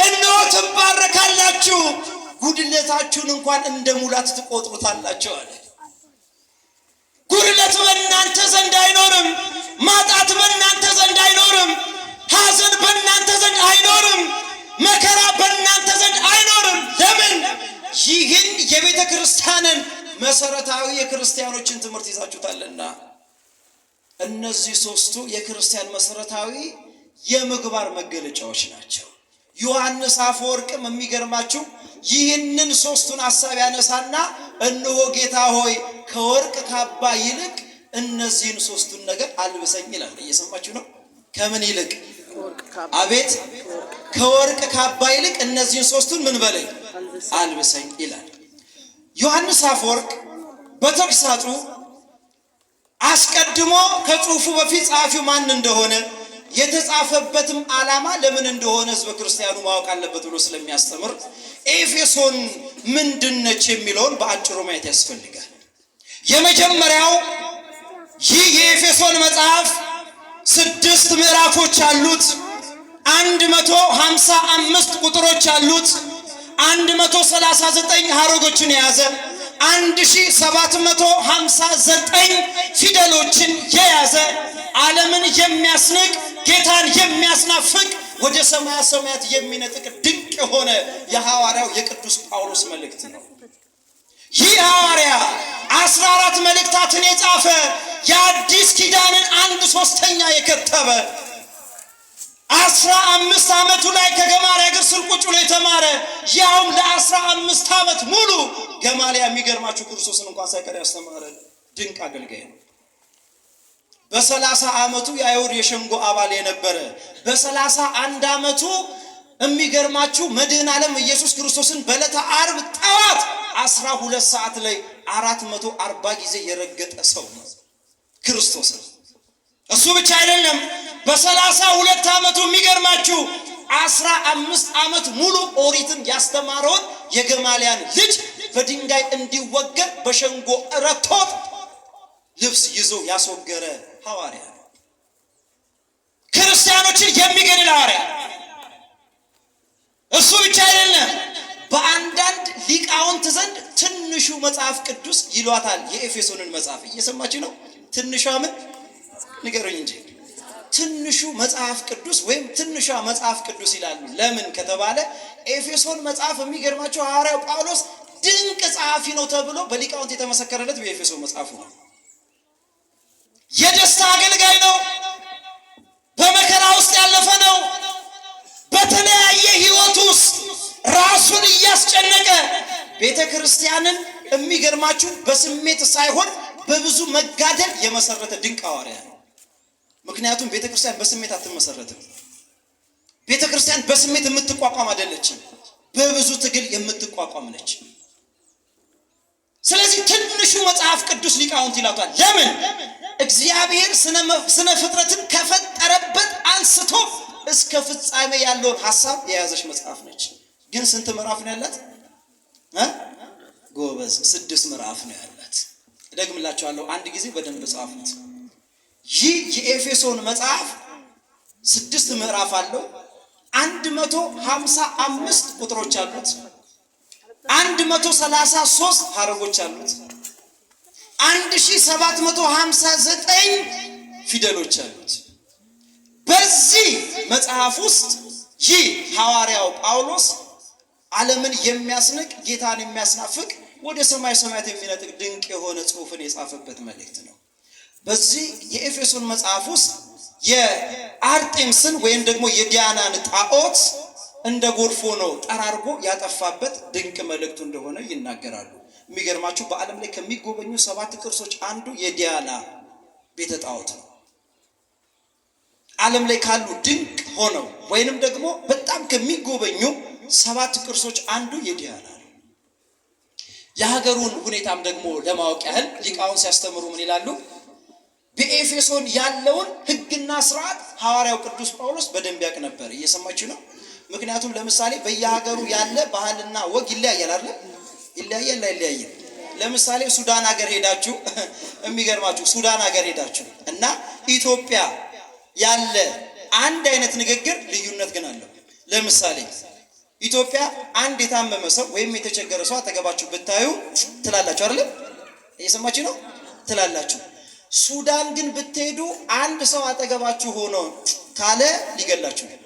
እነሆ ትባረካላችሁ፣ ጉድለታችሁን እንኳን እንደ ሙላት ትቆጥሩታላችሁ አለ። ጉድለት በእናንተ ዘንድ አይኖርም። ማጣት በእናንተ ዘንድ አይኖርም። ሐዘን በእናንተ ዘንድ አይኖርም። መከራ በእናንተ ዘንድ አይኖርም። ለምን? ይህን የቤተ ክርስቲያንን መሰረታዊ የክርስቲያኖችን ትምህርት ይዛችሁታልና። እነዚህ ሶስቱ የክርስቲያን መሰረታዊ የምግባር መገለጫዎች ናቸው። ዮሐንስ አፈወርቅም የሚገርማችሁ ይህንን ሶስቱን ሐሳብ ያነሳና እነሆ ጌታ ሆይ ከወርቅ ካባ ይልቅ እነዚህን ሶስቱን ነገር አልብሰኝ ይላል። እየሰማችሁ ነው? ከምን ይልቅ? አቤት፣ ከወርቅ ካባ ይልቅ እነዚህን ሶስቱን ምን በለኝ አልብሰኝ ይላል። ዮሐንስ አፈወርቅ በተግሳጹ አስቀድሞ ከጽሁፉ በፊት ጸሐፊው ማን እንደሆነ የተጻፈበትም ዓላማ ለምን እንደሆነ ሕዝበ ክርስቲያኑ ማወቅ አለበት ብሎ ስለሚያስተምር ኤፌሶን ምንድነች የሚለውን በአጭሩ ማየት ያስፈልጋል። የመጀመሪያው ይህ የኤፌሶን መጽሐፍ 6 ምዕራፎች አሉት። 155 ቁጥሮች አሉት። 139 ሐረጎችን የያዘ 1759 ፊደሎችን የያዘ ዓለምን የሚያስንቅ ጌታን የሚያስናፍቅ ወደ ሰማያ ሰማያት የሚነጥቅ ድንቅ የሆነ የሐዋርያው የቅዱስ ጳውሎስ መልእክት ነው። ይህ ሐዋርያ 14 መልእክታትን የጻፈ የአዲስ ኪዳንን 1/3 የከተበ 15 ዓመቱ ላይ ከገማልያ እግር ስር ቁጭ ብሎ የተማረ ያውም ለ15 ዓመት ሙሉ ገማልያ የሚገርማችሁ ክርስቶስን እንኳን ሳይቀር ያስተማረ ድንቅ አገልጋይ ነው። በ30 ዓመቱ የአይሁድ የሸንጎ አባል የነበረ በ31 ዓመቱ የሚገርማችሁ መድኃኔ ዓለም ኢየሱስ ክርስቶስን በዕለተ ዓርብ ጠዋት 12 ሰዓት ላይ 440 ጊዜ የረገጠ ሰው ነው ክርስቶስን። እሱ ብቻ አይደለም፣ በ32 ዓመቱ የሚገርማችሁ 15 ዓመት ሙሉ ኦሪትን ያስተማረውን የገማልያን ልጅ በድንጋይ እንዲወገር በሸንጎ ረቶት ልብስ ይዞ ያስወገረ ሐዋርያ ነው። ክርስቲያኖችን የሚገድል ሐዋርያ። እሱ ብቻ አይደለም፣ በአንዳንድ ሊቃውንት ዘንድ ትንሹ መጽሐፍ ቅዱስ ይሏታል የኤፌሶንን መጽሐፍ። እየሰማችሁ ነው? ትንሿ ምን ንገሩኝ እንጂ ትንሹ መጽሐፍ ቅዱስ ወይም ትንሿ መጽሐፍ ቅዱስ ይላሉ። ለምን ከተባለ ኤፌሶን መጽሐፍ የሚገርማቸው ሐዋርያው ጳውሎስ ድንቅ ጸሐፊ ነው ተብሎ በሊቃውንት የተመሰከረለት በኤፌሶን መጽሐፉ ነው። የደስታ አገልጋይ ነው። በመከራ ውስጥ ያለፈ ነው። በተለያየ ሕይወት ውስጥ ራሱን እያስጨነቀ ቤተ ክርስቲያንን የሚገርማችሁ በስሜት ሳይሆን በብዙ መጋደል የመሰረተ ድንቅ ሐዋርያ ነው። ምክንያቱም ቤተ ክርስቲያን በስሜት አትመሰረትም። ቤተ ክርስቲያን በስሜት የምትቋቋም አይደለችም። በብዙ ትግል የምትቋቋም ነች። ስለዚህ ትንሹ መጽሐፍ ቅዱስ ሊቃውንት ይላቷል። ለምን? እግዚአብሔር ስነ ፍጥረትን ከፈጠረበት አንስቶ እስከ ፍጻሜ ያለውን ሐሳብ የያዘች መጽሐፍ ነች። ግን ስንት ምዕራፍ ነው ያላት? ጎበዝ፣ 6 ምዕራፍ ነው ያላት። እደግምላችኋለሁ፣ አንድ ጊዜ በደንብ ጻፉት። ይህ የኤፌሶን መጽሐፍ 6 ምዕራፍ አለው። 155 ቁጥሮች አሉት። 133 ሐረጎች አሉት። 1759 ፊደሎች አሉት። በዚህ መጽሐፍ ውስጥ ይህ ሐዋርያው ጳውሎስ ዓለምን የሚያስንቅ ጌታን የሚያስናፍቅ ወደ ሰማይ ሰማያት የሚነጥቅ ድንቅ የሆነ ጽሑፍን የጻፈበት መልእክት ነው። በዚህ የኤፌሶን መጽሐፍ ውስጥ የአርጤምስን ወይም ደግሞ የዲያናን ጣዖት እንደ ጎርፍ ሆኖ ጠራርጎ ያጠፋበት ድንቅ መልእክቱ እንደሆነ ይናገራሉ። የሚገርማችሁ በዓለም ላይ ከሚጎበኙ 7 ቅርሶች አንዱ የዲያና ቤተ ጣዖት ነው። ዓለም ላይ ካሉ ድንቅ ሆነው ወይንም ደግሞ በጣም ከሚጎበኙ 7 ቅርሶች አንዱ የዲያና ነው። የሀገሩን ሁኔታም ደግሞ ለማወቅ ያህል ሊቃውን ሲያስተምሩ ምን ይላሉ? በኤፌሶን ያለውን ሕግና ስርዓት ሐዋርያው ቅዱስ ጳውሎስ በደንብ ያውቅ ነበር። እየሰማችሁ ነው? ምክንያቱም ለምሳሌ በየሀገሩ ያለ ባህልና ወግ ይለያያል አይደል? ይለያያል አይለያይም? ለምሳሌ ሱዳን ሀገር ሄዳችሁ የሚገርማችሁ ሱዳን ሀገር ሄዳችሁ እና ኢትዮጵያ ያለ አንድ አይነት ንግግር ልዩነት ግን አለው። ለምሳሌ ኢትዮጵያ አንድ የታመመ ሰው ወይም የተቸገረ ሰው አጠገባችሁ ብታዩ ትላላችሁ አይደለም? እየሰማችሁ ነው ትላላችሁ። ሱዳን ግን ብትሄዱ አንድ ሰው አጠገባችሁ ሆኖ ካለ ሊገላችሁ ነው።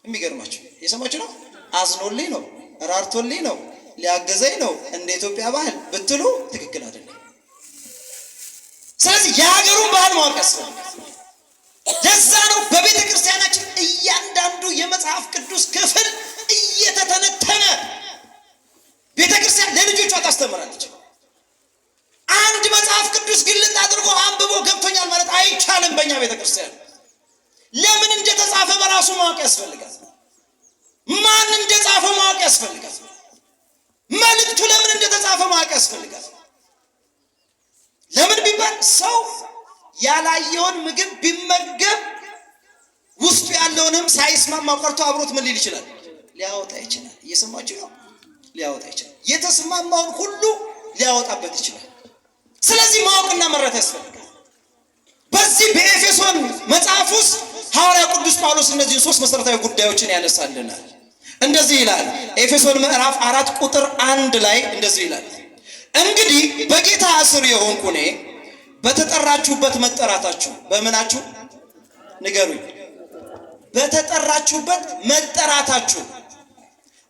የሚገርማችሁ እየሰማችሁ ነው። አዝኖልኝ ነው፣ ራርቶልኝ ነው፣ ሊያገዘኝ ነው እንደ ኢትዮጵያ ባህል ብትሉ ትክክል አይደለም። ስለዚህ የሀገሩን ባህል ማወቅ ያስፈልጋል። ለዛ ነው በቤተ ክርስቲያናችን እያንዳንዱ የመጽሐፍ ቅዱስ ክፍል እየተተነተነ ቤተ ክርስቲያን ለልጆቿ ታስተምራለች። አንድ መጽሐፍ ቅዱስ ግልጥ አድርጎ አንብቦ ገብቶኛል ማለት አይቻልም። በእኛ ቤተ ክርስቲያን ለምን እንደተጻፈ በራሱ ማወቅ ያስፈልጋል። ማን እንደጻፈ ማወቅ ያስፈልጋል። መልእክቱ ለምን እንደተጻፈ ማወቅ ያስፈልጋል። ለምን ቢባል ሰው ያላየውን ምግብ ቢመገብ ውስጡ ያለውንም ሳይስማማ ቀርቶ አብሮት ምን ሊል ይችላል? ሊያወጣ ይችላል። እየሰማችሁ ነው? ሊያወጣ ይችላል። የተስማማውን ሁሉ ሊያወጣበት ይችላል። ስለዚህ ማወቅና መረዳት ያስፈልጋል። በዚህ በኤፌሶን መጽሐፍ ውስጥ ሐዋርያ ቅዱስ ጳውሎስ እነዚህን ሶስት መሰረታዊ ጉዳዮችን ያነሳልናል። እንደዚህ ይላል። ኤፌሶን ምዕራፍ 4 ቁጥር 1 ላይ እንደዚህ ይላል፣ እንግዲህ በጌታ እስር የሆንኩ እኔ በተጠራችሁበት መጠራታችሁ፣ በምናችሁ ንገሩኝ፣ በተጠራችሁበት መጠራታችሁ።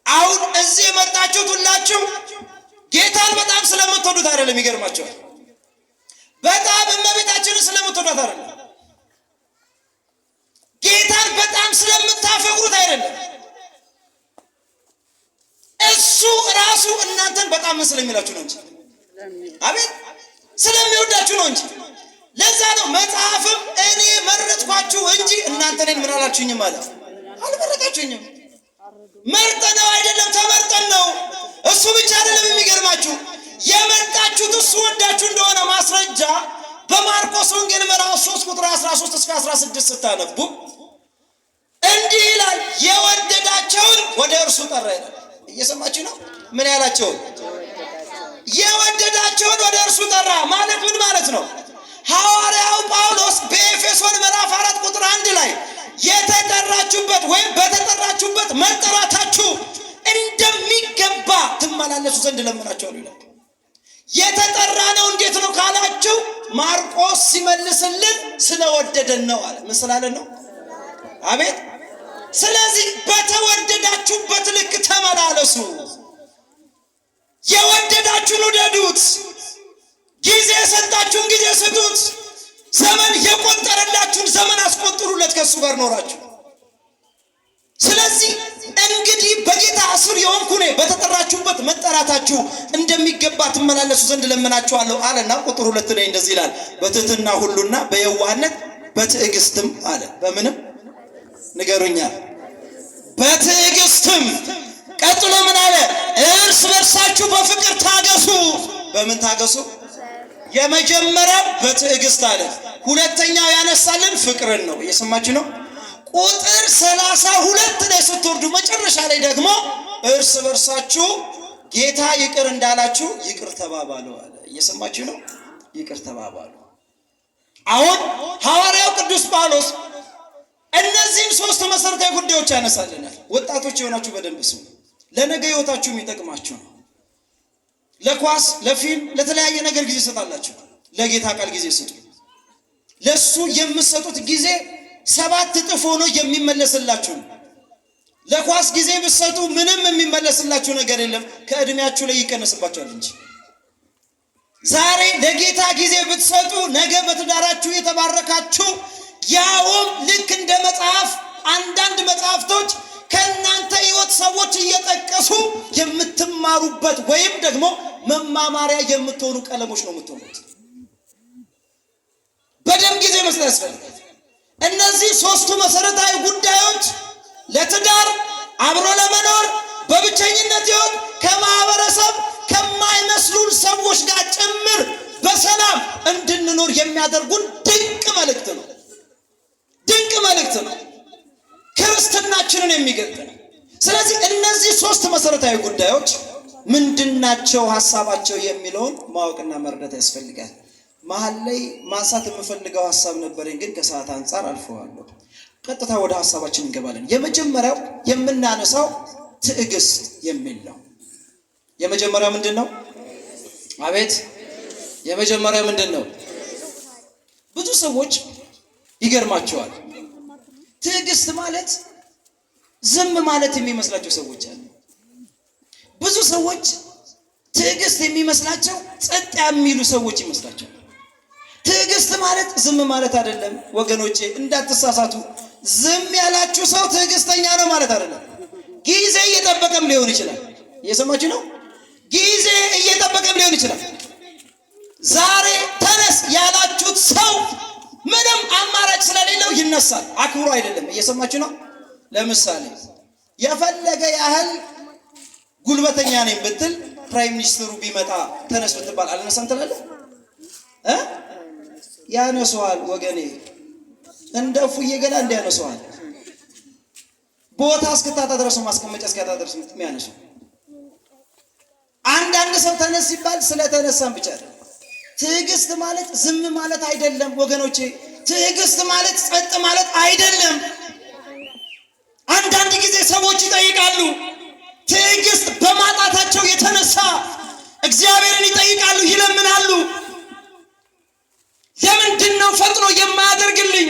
አሁን እዚህ የመጣችሁት ሁላችሁ ጌታን በጣም ስለምትወዱት አይደለም። ይገርማችኋል። በጣም እመቤታችንን ስለምትወዷት አይደለም። ጌታን በጣም ስለምታፈቅሩት አይደለም። እሱ ራሱ እናንተን በጣም ምን ስለሚላችሁ ነው እንጂ፣ አቤት ስለሚወዳችሁ ነው እንጂ። ለዛ ነው መጽሐፍም እኔ መረጥኳችሁ እንጂ እናንተ እኔን ምን አላችሁኝም አለ። አልመረጣችሁኝም። መርጠነው አይደለም ተመርጠን ነው። እሱ ብቻ አይደለም። የሚገርማችሁ የመጣችሁት እሱ ወዳችሁ እንደሆነ ማስረጃ በማርቆስ ወንጌል ምዕራፍ 3 ቁጥር 13 እስከ 16 ስታነቡ እንዲህ ይላል፣ የወደዳቸውን ወደ እርሱ ጠራ ይላል። እየሰማችሁ ነው? ምን ያላቸውን? የወደዳቸውን ወደ እርሱ ጠራ ማለት ምን ማለት ነው? ሐዋርያው ጳውሎስ በኤፌሶን ምዕራፍ 4 ቁጥር 1 ላይ የተጠራችሁበት ወይም በተጠራችሁበት መጠራታችሁ እንደሚገባ ትመላለሱ ዘንድ እለምናችኋለሁ ይላል። የተጠራ ነው እንዴት ነው ካላችሁ፣ ማርቆስ ሲመልስልን ስለወደደን ነው አለ። ምን ስላለን ነው? አቤት። ስለዚህ በተወደዳችሁበት ልክ ተመላለሱ። የወደዳችሁን ውደዱት። ጊዜ የሰጣችሁን ጊዜ ስጡት። ዘመን የቆጠረላችሁን ዘመን አስቆጥሩለት፣ ከእሱ ጋር ኖራችሁ። ስለዚህ እንግዲህ በጌታ እስር የሆንኩ እኔ በተጠራችሁበት መጠራታችሁ እንደሚገባ ትመላለሱ ዘንድ እለምናችኋለሁ አለና ቁጥር 2 ላይ እንደዚህ ይላል፣ በትህትና ሁሉና በየዋህነት በትዕግስትም አለ። በምንም ንገሩኛል? በትዕግስትም። ቀጥሎ ምን አለ? እርስ በርሳችሁ በፍቅር ታገሱ። በምን ታገሱ? የመጀመሪያው በትዕግስት አለ። ሁለተኛው ያነሳልን ፍቅርን ነው። እየሰማችሁ ነው? ቁጥር 32 ላይ ስትወርዱ መጨረሻ ላይ ደግሞ እርስ በርሳችሁ ጌታ ይቅር እንዳላችሁ ይቅር ተባባሉ አለ። እየሰማችሁ ነው? ይቅር ተባባሉ። አሁን ሐዋርያው ቅዱስ ጳውሎስ እነዚህም ሶስት መሰረታዊ ጉዳዮች ያነሳልናል። ወጣቶች የሆናችሁ በደንብ ስሙ። ለነገ ሕይወታችሁ የሚጠቅማችሁ ነው። ለኳስ፣ ለፊልም፣ ለተለያየ ነገር ጊዜ ሰጣላችሁ። ለጌታ ቃል ጊዜ ስጡ። ለሱ የምትሰጡት ጊዜ 7 እጥፍ ሆኖ የሚመለስላችሁ ነው። ለኳስ ጊዜ ብትሰጡ ምንም የሚመለስላችሁ ነገር የለም፣ ከእድሜያችሁ ላይ ይቀነስባችኋል እንጂ። ዛሬ ለጌታ ጊዜ ብትሰጡ ነገ በትዳራችሁ የተባረካችሁ፣ ያውም ልክ እንደ መጽሐፍ አንዳንድ መጽሐፍቶች ከእናንተ ሕይወት ሰዎች እየጠቀሱ የምትማሩበት ወይም ደግሞ መማማሪያ የምትሆኑ ቀለሞች ነው የምትሆኑት። በደንብ ጊዜ መስጠት ያስፈልጋል። እነዚህ ሶስቱ መሰረታዊ ጉዳዮች ለትዳር፣ አብሮ ለመኖር፣ በብቸኝነት ሕይወት ከማህበረሰብ ከማይመስሉን ሰዎች ጋር ጭምር በሰላም እንድንኖር የሚያደርጉን ድንቅ መልእክት ነው። ድንቅ መልእክት ነው። ክርስትናችንን የሚገልጥ ነው። ስለዚህ እነዚህ ሶስት መሰረታዊ ጉዳዮች ምንድናቸው ሐሳባቸው የሚለውን ማወቅና መረዳት ያስፈልጋል። መሃል ላይ ማንሳት የምፈልገው ሐሳብ ነበረኝ፣ ግን ከሰዓት አንፃር አልፈዋለሁ። ቀጥታ ወደ ሐሳባችን እንገባለን። የመጀመሪያው የምናነሳው ትዕግስት የሚል ነው። የመጀመሪያው ምንድን ነው? አቤት፣ የመጀመሪያው ምንድን ነው? ብዙ ሰዎች ይገርማቸዋል። ትዕግስት ማለት ዝም ማለት የሚመስላቸው ሰዎች አሉ። ብዙ ሰዎች ትዕግስት የሚመስላቸው ጸጥ የሚሉ ሰዎች ይመስላቸዋል። ትዕግስት ማለት ዝም ማለት አይደለም ወገኖቼ፣ እንዳትሳሳቱ። ዝም ያላችሁ ሰው ትዕግስተኛ ነው ማለት አይደለም። ጊዜ እየጠበቀም ሊሆን ይችላል። እየሰማችሁ ነው? ጊዜ እየጠበቀም ሊሆን ይችላል። ዛሬ ተነስ ያላችሁት ሰው ምንም አማራጭ ስለሌለው ይነሳል። አክብሮ አይደለም። እየሰማችሁ ነው? ለምሳሌ የፈለገ ያህል ጉልበተኛ ነኝ ብትል prime minister ኡ ቢመጣ ተነስ ብትባል አልነሳም ትላለህ እ ያነሰዋል ወገኔ፣ እንደ እፉዬ ገላ እንዲያነሰዋል። ቦታ እስክታጣ ድረስ ማስቀመጫ እስኪያጣ ድረስ የሚያነሰው። አንዳንድ ሰው ተነስ ሲባል ስለተነሳም ብቻ አይደለም። ትዕግስት ማለት ዝም ማለት አይደለም ወገኖቼ። ትዕግስት ማለት ጸጥ ማለት አይደለም። አንዳንድ ጊዜ ሰዎች ይጠይቃሉ። ትዕግስት በማጣታቸው የተነሳ እግዚአብሔርን ይጠይቃሉ፣ ይለምናሉ። ለምንድን ነው ፈጥኖ የማያደርግልኝ?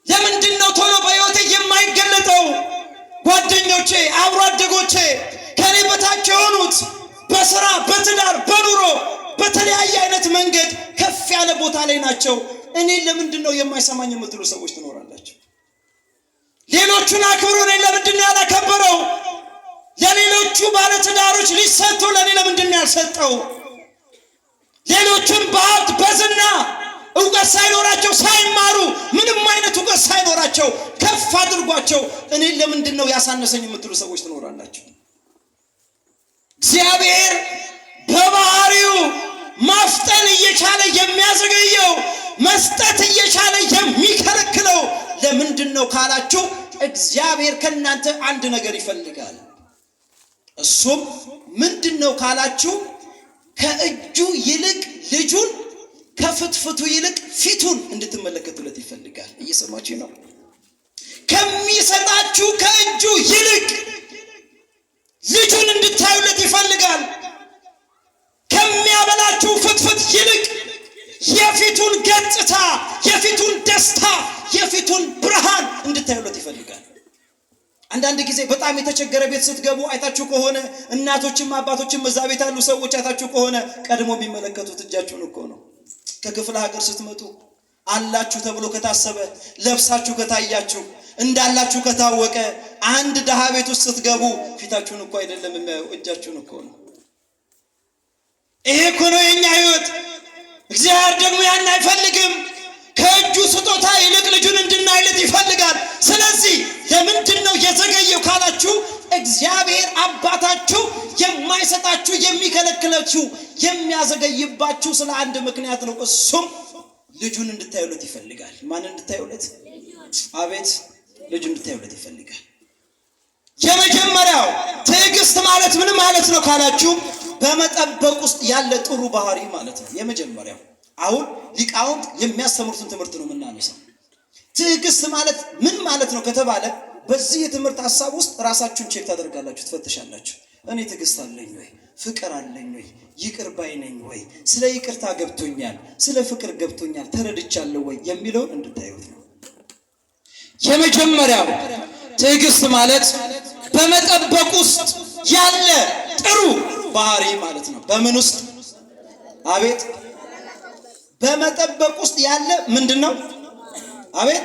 ለምንድን ነው ቶሎ በሕይወቴ የማይገለጠው? ጓደኞቼ፣ አብሮ አደጎቼ፣ ከኔ በታች የሆኑት በስራ በትዳር በኑሮ በተለያየ አይነት መንገድ ከፍ ያለ ቦታ ላይ ናቸው። እኔ ለምንድን ነው የማይሰማኝ የምትሉ ሰዎች ትኖራላችሁ። ሌሎቹን አክብሮ እኔን ለምንድን ነው ያላከበረው? ለሌሎቹ ባለትዳሮች ልጅ ሰጥቶ ለእኔ ለምንድን ነው ያልሰጠው? ሌሎቹን በሀብት በዝና እውቀት ሳይኖራቸው ሳይማሩ ምንም አይነት እውቀት ሳይኖራቸው ከፍ አድርጓቸው እኔን ለምንድን ነው ያሳነሰኝ የምትሉ ሰዎች ትኖራላችሁ። እግዚአብሔር በባህሪው ማፍጠን እየቻለ የሚያዘገየው፣ መስጠት እየቻለ የሚከለክለው ለምንድን ነው ካላችሁ፣ እግዚአብሔር ከእናንተ አንድ ነገር ይፈልጋል። እሱም ምንድን ነው ካላችሁ፣ ከእጁ ይልቅ ልጁን ከፍትፍቱ ይልቅ ፊቱን እንድትመለከቱለት ይፈልጋል። እየሰማችሁ ነው? ከሚሰጣችሁ ከእጁ ይልቅ ልጁን እንድታዩለት ይፈልጋል። ከሚያበላችሁ ፍትፍት ይልቅ የፊቱን ገጽታ፣ የፊቱን ደስታ፣ የፊቱን ብርሃን እንድታዩለት ይፈልጋል። አንዳንድ ጊዜ በጣም የተቸገረ ቤት ስትገቡ አይታችሁ ከሆነ፣ እናቶችም አባቶችም እዛ ቤት ያሉ ሰዎች አይታችሁ ከሆነ፣ ቀድሞ የሚመለከቱት እጃችሁን እኮ ነው። ከክፍለ ሀገር ስትመጡ አላችሁ ተብሎ ከታሰበ፣ ለብሳችሁ ከታያችሁ፣ እንዳላችሁ ከታወቀ፣ አንድ ድሃ ቤት ውስጥ ስትገቡ ፊታችሁን እኮ አይደለም የሚያዩ፣ እጃችሁን እኮ ነው። ይሄ እኮ ነው የኛ ሕይወት። እግዚአብሔር ደግሞ ያን አይፈልግም። ከእጁ ስጦታ ይልቅ ልጁን እንድናይለት ይፈልጋል። ስለዚህ ለምንድን ነው የዘገየው ካላችሁ፣ እግዚአብሔር አባታችሁ የማይሰጣችሁ፣ የሚከለክላችሁ፣ የሚያዘገይባችሁ ስለ አንድ ምክንያት ነው። እሱም ልጁን እንድታዩለት ይፈልጋል። ማን እንድታዩለት? አቤት፣ ልጁን እንድታዩለት ይፈልጋል። የመጀመሪያው ትዕግስት ማለት ምን ማለት ነው ካላችሁ፣ በመጠበቅ ውስጥ ያለ ጥሩ ባህሪ ማለት ነው። የመጀመሪያው አሁን ሊቃውንት የሚያስተምሩትን ትምህርት ነው የምናነሳው። ትዕግስት ማለት ምን ማለት ነው ከተባለ፣ በዚህ የትምህርት ሀሳብ ውስጥ ራሳችሁን check ታደርጋላችሁ፣ ትፈትሻላችሁ። እኔ ትዕግስት አለኝ ወይ? ፍቅር አለኝ ወይ? ይቅር ባይ ነኝ ወይ? ስለ ይቅርታ ገብቶኛል፣ ስለ ፍቅር ገብቶኛል፣ ተረድቻለሁ ወይ የሚለውን እንድታዩት ነው። የመጀመሪያው ትዕግስት ማለት በመጠበቅ ውስጥ ያለ ጥሩ ባህሪ ማለት ነው። በምን ውስጥ? አቤት፣ በመጠበቅ ውስጥ ያለ ምንድን ነው? አቤት፣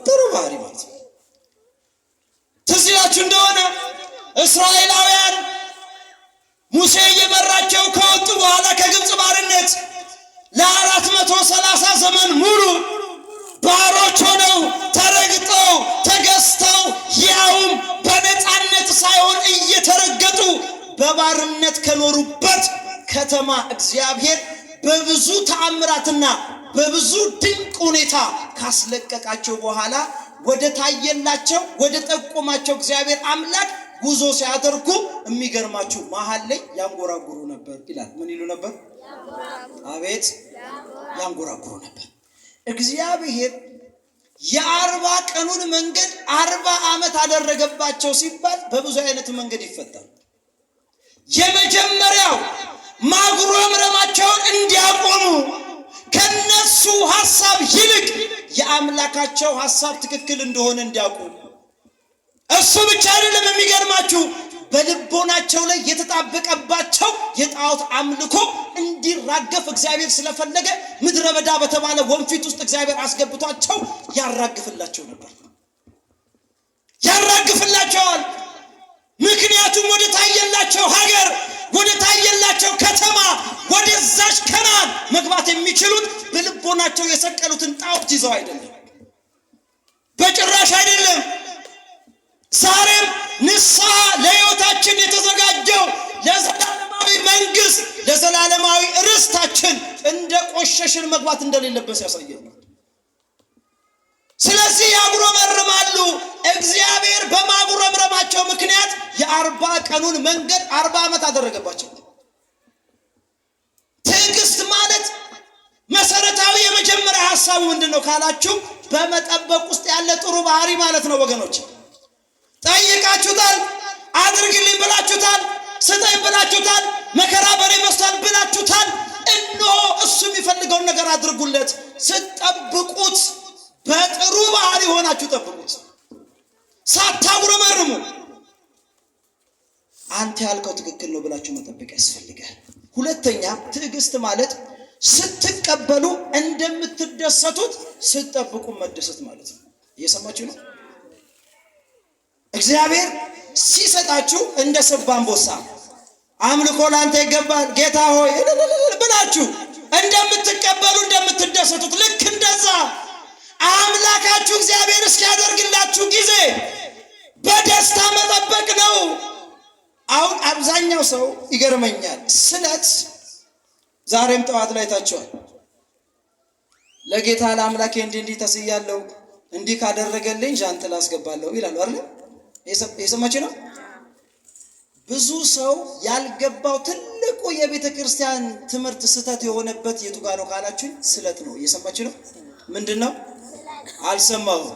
ጥሩ ባህሪ ማለት ነው። ትዝ ይላችሁ እንደሆነ እስራኤላውያን ሙሴ እየመራቸው ከወጡ በኋላ ከግብፅ ባርነት ለ430 ዘመን ሙሉ ባሮች ሆነው ተረግጠው ተገዝተው፣ ያውም በነፃነት ሳይሆን እየተረገጡ በባርነት ከኖሩበት ከተማ እግዚአብሔር በብዙ ተአምራትና በብዙ ድንቅ ሁኔታ ካስለቀቃቸው በኋላ ወደ ታየላቸው፣ ወደ ጠቆማቸው እግዚአብሔር አምላክ ጉዞ ሲያደርጉ የሚገርማችሁ መሀል ላይ ያንጎራጉሩ ነበር ይላል። ምን ይሉ ነበር? አቤት፣ ያንጎራጉሩ ነበር። እግዚአብሔር የ40 ቀኑን መንገድ 40 ዓመት አደረገባቸው ሲባል በብዙ አይነት መንገድ ይፈታል። የመጀመሪያው ማጉረምረማቸውን እንዲያቆሙ ከነሱ ሐሳብ ይልቅ የአምላካቸው ሐሳብ ትክክል እንደሆነ እንዲያውቁ። እሱ ብቻ አይደለም። የሚገርማችሁ በልቦናቸው ላይ የተጣበቀባቸው የጣዖት አምልኮ እንዲራገፍ እግዚአብሔር ስለፈለገ ምድረ በዳ በተባለ ወንፊት ውስጥ እግዚአብሔር አስገብቷቸው ያራግፍላቸው ነበር፣ ያራግፍላቸዋል። ምክንያቱም ወደ ታየላቸው ሀገር፣ ወደ ታየላቸው ከተማ፣ ወደዛች ከነዓን መግባት የሚችሉት በልቦናቸው የሰቀሉትን ጣዖት ይዘው አይደለም፣ በጭራሽ አይደለም። ዛሬም ንስሐ ለሕይወታችን የተዘጋጀው ለዘላለማዊ መንግስት፣ ለዘላለማዊ ርስታችን እንደ ቆሸሽን መግባት እንደሌለበት ያሳየናል። ስለዚህ ያጉረመርማሉ። እግዚአብሔር በማጉረምረማቸው ምክንያት የ40 ቀኑን መንገድ 40 ዓመት አደረገባቸው። ትዕግስት ማለት መሰረታዊ የመጀመሪያ ሐሳቡ ምንድን ነው ካላችሁ፣ በመጠበቅ ውስጥ ያለ ጥሩ ባህሪ ማለት ነው ወገኖች። ጠይቃችሁታል፣ አድርግልኝ ብላችሁታል፣ ስጠኝ ብላችሁታል፣ መከራ በኔ በዝቷል ብላችሁታል። እነሆ እሱ የሚፈልገውን ነገር አድርጉለት። ስትጠብቁት በጥሩ ባህሪ ሆናችሁ ጠብቁት፣ ሳታጉረመርሙ። አንተ ያልከው ትክክል ነው ብላችሁ መጠበቅ ያስፈልጋል። ሁለተኛ ትዕግስት ማለት ስትቀበሉ እንደምትደሰቱት ስትጠብቁ መደሰት ማለት ነው። እየሰማችሁ ነው? እግዚአብሔር ሲሰጣችሁ እንደ ስብ አንበሳ አምልኮ ላንተ ይገባል ጌታ ሆይ ብላችሁ እንደምትቀበሉ እንደምትደሰቱት ልክ እንደዛ አምላካችሁ እግዚአብሔር እስኪያደርግላችሁ ጊዜ በደስታ መጠበቅ ነው። አሁን አብዛኛው ሰው ይገርመኛል። ስለት ዛሬም ጠዋት ላይ ታቸዋል። ለጌታ ለአምላኬ እንዲህ እንዲህ ተስያለሁ፣ እንዲህ ካደረገልኝ ዣንጥላ አስገባለሁ ይላሉ አይደል? የሰማችሁ ነው። ብዙ ሰው ያልገባው ትልቁ የቤተ ክርስቲያን ትምህርት ስህተት የሆነበት የቱ ጋር ነው ካላችሁኝ፣ ስለት ነው። እየሰማችሁ ነው። ምንድን ነው? አልሰማሁም።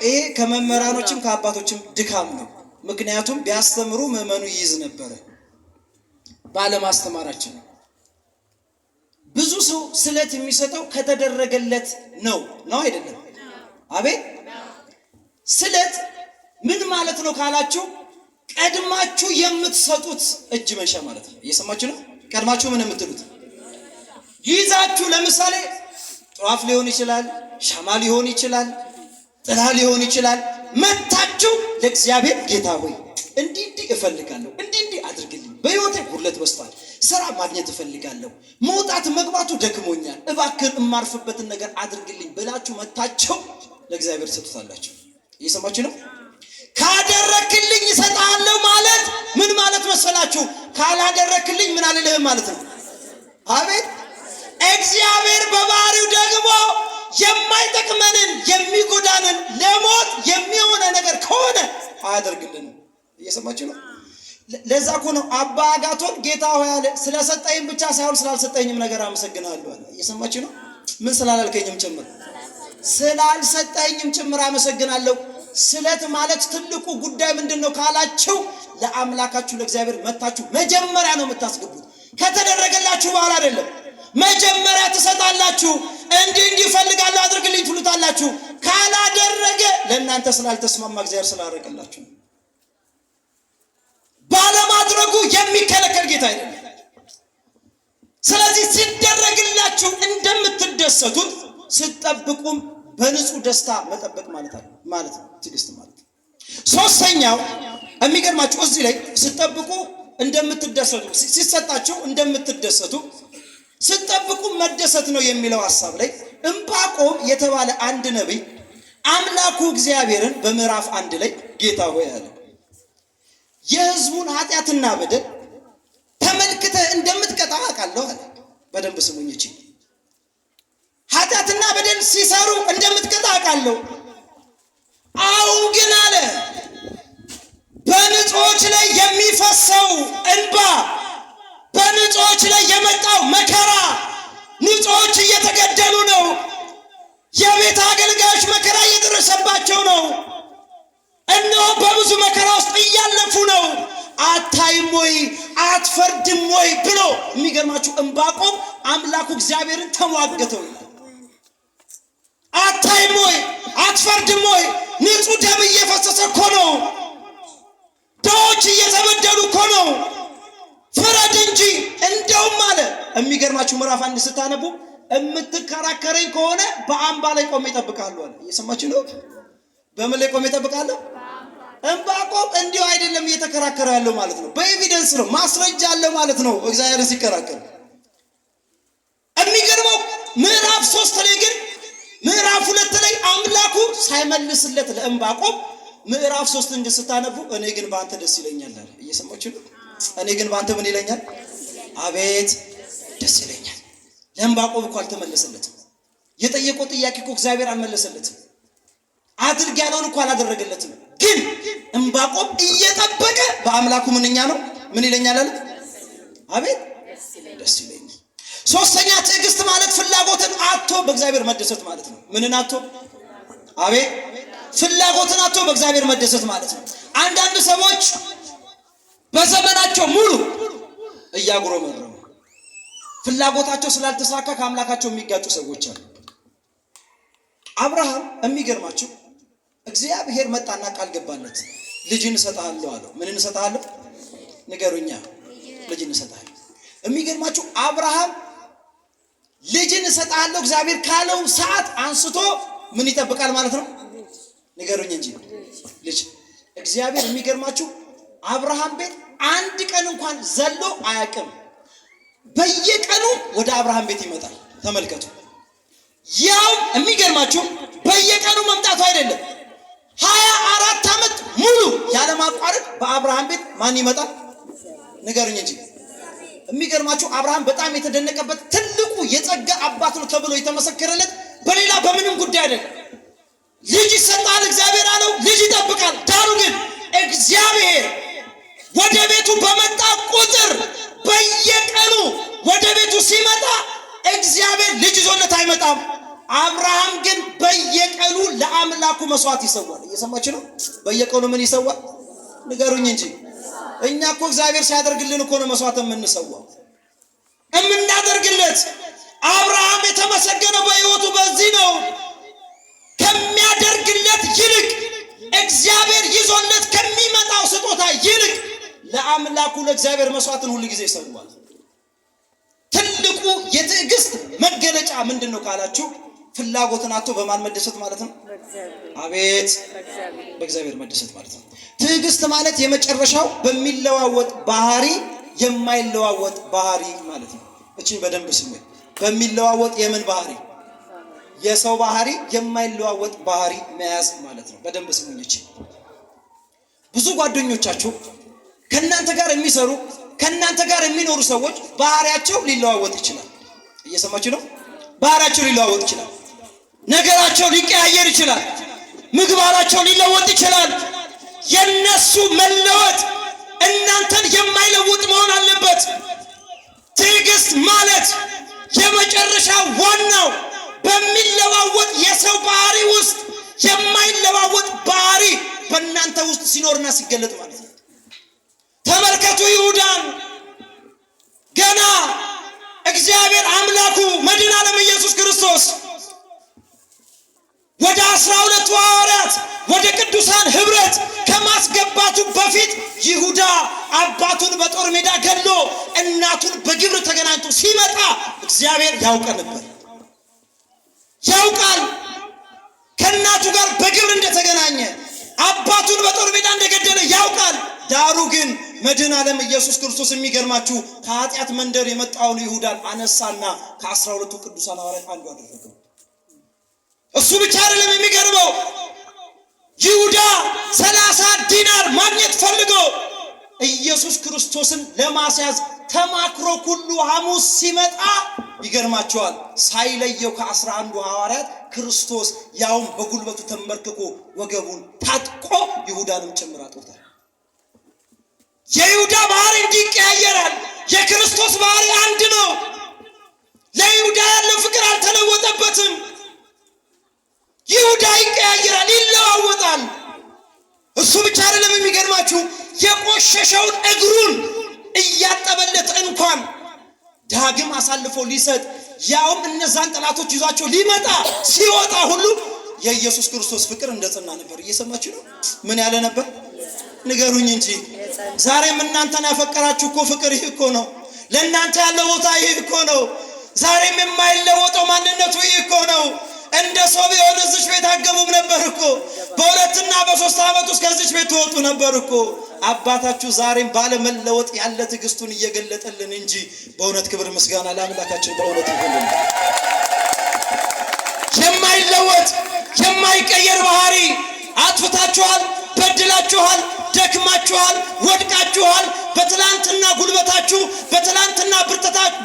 ይሄ ከመምህራኖችም ከአባቶችም ድካም ነው። ምክንያቱም ቢያስተምሩ ምዕመኑ ይይዝ ነበረ። ባለማስተማራችን ነው። ብዙ ሰው ስለት የሚሰጠው ከተደረገለት ነው። ነው አይደለም? አቤት። ስለት ምን ማለት ነው ካላችሁ፣ ቀድማችሁ የምትሰጡት እጅ መንሻ ማለት ነው። እየሰማችሁ ነው። ቀድማችሁ ምን የምትሉት ይዛችሁ፣ ለምሳሌ ጧፍ ሊሆን ይችላል፣ ሻማ ሊሆን ይችላል፣ ጥላ ሊሆን ይችላል። መታችሁ ለእግዚአብሔር ጌታ ሆይ እንዲህ እንዲህ እፈልጋለሁ፣ እንዲህ እንዲህ አድርግልኝ፣ በሕይወቴ ጉድለት በዝቷል፣ ስራ ማግኘት እፈልጋለሁ፣ መውጣት መግባቱ ደክሞኛል፣ እባክህን እማርፍበትን ነገር አድርግልኝ ብላችሁ መታችሁ ለእግዚአብሔር ትሰጡታላችሁ። እየሰማችሁ ነው። ካደረክልኝ እሰጥሃለሁ ማለት ምን ማለት መሰላችሁ? ካላደረክልኝ ምን አልልህም ማለት ነው። አቤት። እግዚአብሔር በባህሪው ደግሞ የማይጠቅመንን የሚጎዳንን ለሞት የሚሆነ ነገር ከሆነ አያደርግልንም። እየሰማችሁ ነው። ለዛ እኮ ነው አባ አጋቶን ጌታ ሆይ አለ፣ ስለሰጠኝም ብቻ ሳይሆን ስላልሰጠኝም ነገር አመሰግናለሁ አለ። እየሰማችሁ ነው። ምን ስላላልከኝም ጭምር፣ ስላልሰጠኝም ጭምር አመሰግናለሁ። ስለት ማለት ትልቁ ጉዳይ ምንድን ነው ካላችሁ፣ ለአምላካችሁ ለእግዚአብሔር መታችሁ መጀመሪያ ነው የምታስገቡት። ከተደረገላችሁ በኋላ አይደለም። መጀመሪያ ትሰጣላችሁ። እንዲህ እንዲህ እፈልጋለሁ አድርግልኝ ትሉታላችሁ። ካላደረገ ለእናንተ ስላልተስማማ እግዚአብሔር ስላረቀላችሁ ነው። ባለማድረጉ የሚከለከል ጌታ አይደለም። ስለዚህ ሲደረግላችሁ እንደምትደሰቱት ስትጠብቁም በንጹህ ደስታ መጠበቅ ማለት ማለት ነው፣ ትዕግስት ማለት ነው። ሶስተኛው የሚገርማችሁ እዚህ ላይ ስትጠብቁ እንደምትደሰቱ፣ ሲሰጣችሁ እንደምትደሰቱ ስትጠብቁ መደሰት ነው የሚለው ሐሳብ ላይ ዕንባቆም የተባለ አንድ ነቢይ አምላኩ እግዚአብሔርን በምዕራፍ 1 ላይ ጌታ ሆይ አለ፣ የሕዝቡን ኃጢአትና በደል ተመልክተህ እንደምትቀጣ አውቃለሁ አለ። በደንብ ስሙኝ። እቺ ኃጢአትና በደል ሲሰሩ እንደምትቀጣ አውቃለሁ። አሁን ግን አለ በንጹሖች ላይ የሚፈሰው እንባ፣ በንጹሖች ላይ የመጣው መከራ፣ ንጹሖች እየተገደሉ ነው። የቤት አገልጋዮች መከራ ወይ አትፈርድም ወይ ብሎ የሚገርማችሁ ዕንባቆም አምላኩ እግዚአብሔርን ተሟገተው ይላል። አታይም ወይ አትፈርድም ወይ? ንጹሕ ደም እየፈሰሰ እኮ ነው። ድሆች እየተበደሉ እኮ ነው። ፍረድ እንጂ። እንደውም አለ የሚገርማችሁ ምዕራፍ 1 ስታነቡ የምትከራከረኝ ከሆነ በአምባ ላይ ቆሜ እጠብቅሃለሁ አለ። እየሰማችሁ ነው? በምን ላይ ቆሜ እጠብቅሃለሁ? ዕንባቆም እንዲሁ አይደለም እየተከራከረ ያለው ማለት ነው። በ evidence ነው፣ ማስረጃ አለ ማለት ነው እግዚአብሔርን ሲከራከር። የሚገርመው ምዕራፍ 3 ላይ ግን ምዕራፍ 2 ላይ አምላኩ ሳይመልስለት ለዕንባቆም ምዕራፍ 3 እንጂ ስታነቡ እኔ ግን በአንተ ደስ ይለኛል አለ። እየሰማችሁ ነው? እኔ ግን በአንተ ምን ይለኛል? አቤት ደስ ይለኛል። ለዕንባቆም እኮ አልተመለሰለትም። የጠየቀው ጥያቄ እኮ እግዚአብሔር አልመለሰለትም። አድርግ ያለውን እኮ አላደረገለትም። ግን ዕንባቆም እየጠበቀ በአምላኩ ምንኛ ነው ምን ይለኛል አለ? አቤት ደስ ይለኛል። ሶስተኛ ትዕግስት ማለት ፍላጎትን አጥቶ በእግዚአብሔር መደሰት ማለት ነው። ምንን አጥቶ? አቤት ፍላጎትን አጥቶ በእግዚአብሔር መደሰት ማለት ነው። አንዳንድ ሰዎች በዘመናቸው ሙሉ እያጉረመረሙ ፍላጎታቸው ስላልተሳካ ከአምላካቸው የሚጋጩ ሰዎች አሉ። አብርሃም የሚገርማችሁ እግዚአብሔር መጣና ቃል ገባለት። ልጅን እሰጥሃለሁ አለው። ምንን እሰጥሃለሁ? ንገሩኛ። ልጅን እሰጥሃለሁ። የሚገርማችሁ አብርሃም ልጅን እሰጥሃለሁ እግዚአብሔር ካለው ሰዓት አንስቶ ምን ይጠብቃል ማለት ነው? ንገሩኝ እንጂ ልጅ። እግዚአብሔር የሚገርማችሁ አብርሃም ቤት አንድ ቀን እንኳን ዘሎ አያውቅም። በየቀኑ ወደ አብርሃም ቤት ይመጣል። ተመልከቱ። ያው የሚገርማችሁ በየቀኑ መምጣቱ አይደለም፣ 24 ዓመት ሙሉ ያለማቋረጥ በአብርሃም ቤት ማን ይመጣል? ንገሩኝ እንጂ። የሚገርማችሁ አብርሃም በጣም የተደነቀበት ትልቁ የጸጋ አባት ነው ተብሎ የተመሰከረለት በሌላ በምንም ጉዳይ አይደለም። ልጅ ይሰጣል እግዚአብሔር አለው፣ ልጅ ይጠብቃል። ዳሩ ግን እግዚአብሔር ወደ ቤቱ በመጣ ቁጥር በየቀኑ ወደ ቤቱ ሲመጣ እግዚአብሔር ልጅ ይዞለት አይመጣም። አብርሃም ግን በየቀኑ ለአምላኩ መስዋዕት ይሰዋል። እየሰማችሁ ነው? በየቀኑ ምን ይሰዋል? ንገሩኝ እንጂ። እኛ እኮ እግዚአብሔር ሲያደርግልን እኮ ነው መስዋዕት የምንሰዋው የምናደርግለት። አብርሃም የተመሰገነው በሕይወቱ በዚህ ነው። ከሚያደርግለት ይልቅ እግዚአብሔር ይዞለት ከሚመጣው ስጦታ ይልቅ ለአምላኩ ለእግዚአብሔር መስዋዕትን ሁሉ ጊዜ ይሰዋል። ትልቁ የትዕግስት መገለጫ ምንድን ነው ካላችሁ ፍላጎትን አጥቶ በማን መደሰት ማለት ነው? አቤት በእግዚአብሔር መደሰት ማለት ነው። ትዕግስት ማለት የመጨረሻው በሚለዋወጥ ባህሪ የማይለዋወጥ ባህሪ ማለት ነው። እቺን በደንብ ስሙ። በሚለዋወጥ የምን ባህሪ? የሰው ባህሪ የማይለዋወጥ ባህሪ መያዝ ማለት ነው። በደንብ ስሙኝ። እቺ ብዙ ጓደኞቻችሁ ከእናንተ ጋር የሚሰሩ ከእናንተ ጋር የሚኖሩ ሰዎች ባህሪያቸው ሊለዋወጥ ይችላል። እየሰማችሁ ነው? ባህሪያቸው ሊለዋወጥ ይችላል። ነገራቸው ሊቀያየር ይችላል። ምግባራቸው ሊለወጥ ይችላል። የነሱ መለወጥ እናንተን የማይለውጥ መሆን አለበት። ትዕግስት ማለት የመጨረሻ ዋናው በሚለዋወጥ የሰው ባህሪ ውስጥ የማይለዋወጥ ባህሪ በእናንተ ውስጥ ሲኖርና ሲገለጥ ማለት ነው። ተመልከቱ ይሁዳን። ገና እግዚአብሔር አምላኩ መድኃኔ ዓለም ኢየሱስ ክርስቶስ ወደ 12ቱ ሐዋርያት ወደ ቅዱሳን ኅብረት ከማስገባቱ በፊት ይሁዳ አባቱን በጦር ሜዳ ገድሎ እናቱን በግብር ተገናኝቶ ሲመጣ እግዚአብሔር ያውቀ ነበር። ያውቃል ከእናቱ ጋር በግብር እንደተገናኘ አባቱን በጦር ሜዳ እንደገደለ ያውቃል። ዳሩ ግን መድኃኔ ዓለም ኢየሱስ ክርስቶስ የሚገርማችሁ ከኃጢአት መንደር የመጣውን ይሁዳን አነሳና ከ12ቱ ቅዱሳን ሐዋርያት አንዱ አደረገው። እሱ ብቻ አይደለም የሚገርመው፣ ይሁዳ 30 ዲናር ማግኘት ፈልጎ ኢየሱስ ክርስቶስን ለማስያዝ ተማክሮ ሁሉ ሐሙስ ሲመጣ ይገርማቸዋል፣ ሳይለየው ከ11ዱ ሐዋርያት ክርስቶስ ያውም በጉልበቱ ተንበርክኮ ወገቡን ታጥቆ ይሁዳንም ጭምር አጥቶታል። የይሁዳ ባህሪ እንዲህ ይቀያየራል። የክርስቶስ ባህሪ አንድ ነው። ለይሁዳ ያለው ፍቅር አልተለወጠበትም። ይሁዳ ይቀያየራል፣ ይለዋወጣል። እሱ ብቻ አይደለም የሚገርማችሁ፣ የቆሸሸውን እግሩን እያጠበለት እንኳን ዳግም አሳልፎ ሊሰጥ ያውም እነዛን ጠላቶች ይዟቸው ሊመጣ ሲወጣ ሁሉ የኢየሱስ ክርስቶስ ፍቅር እንደጸና ነበር። እየሰማችሁ ነው? ምን ያለ ነበር? ንገሩኝ እንጂ። ዛሬም እናንተን ያፈቀራችሁ እኮ ፍቅር ይህ እኮ ነው። ለእናንተ ያለው ቦታ ይህ እኮ ነው። ዛሬም የማይለወጠው ማንነቱ ይህ እኮ ነው። እንደ ሰው ቢሆን እዚች ቤት አገቡም ነበር እኮ። በ2 እና በ3 ዓመት ውስጥ ከዚች ቤት ትወጡ ነበር እኮ። አባታችሁ ዛሬም ባለመለወጥ ያለ ትዕግስቱን እየገለጠልን እንጂ። በእውነት ክብር ምስጋና ለአምላካችን በእውነት ይሁንልን። የማይለወጥ የማይቀየር ባህሪ። አጥፍታችኋል፣ በድላችኋል፣ ደክማችኋል፣ ወድቃችኋል። በትላንትና ጉልበታችሁ፣ በትላንትና